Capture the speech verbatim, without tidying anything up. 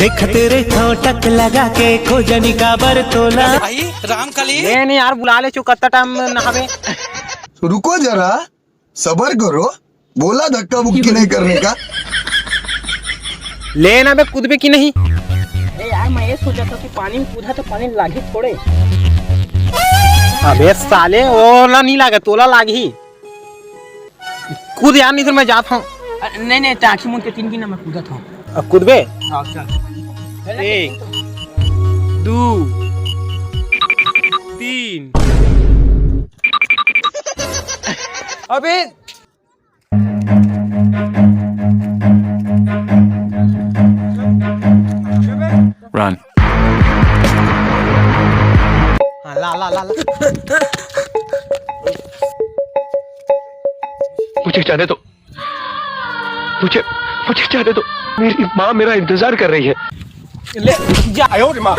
देखत रहिथंव टक लगा के, खोजनी काबर तोला। भाई राम कली। ले नहीं यार, बुला ले, चुकत्ता टाइम नहावे। रुको जरा, सबर करो, बोला धक्का मुक्की नहीं करने का। ले ना बे, कूदबे कि नहीं? अरे यार, मैं ये सोचा था कि पानी में कूदा तो पानी लागी थोड़े। अबे साले, ओला नहीं लागे, तोला लागी। कूद यार, नहीं तो मैं जात हूँ। अरे, नहीं, नहीं, टाँकी मुंद के तीन की ना मैं कूदत हूँ। अब कूदबे? हाँ, चल। एक, दो, तीन। अबे। Run। हाँ, ला, ला, ला, ला। मुझे जाने दो, मुझे, मुझे जाने दो। मेरी माँ मेरा इंतजार कर रही है। ले जा। आयो रे माँ।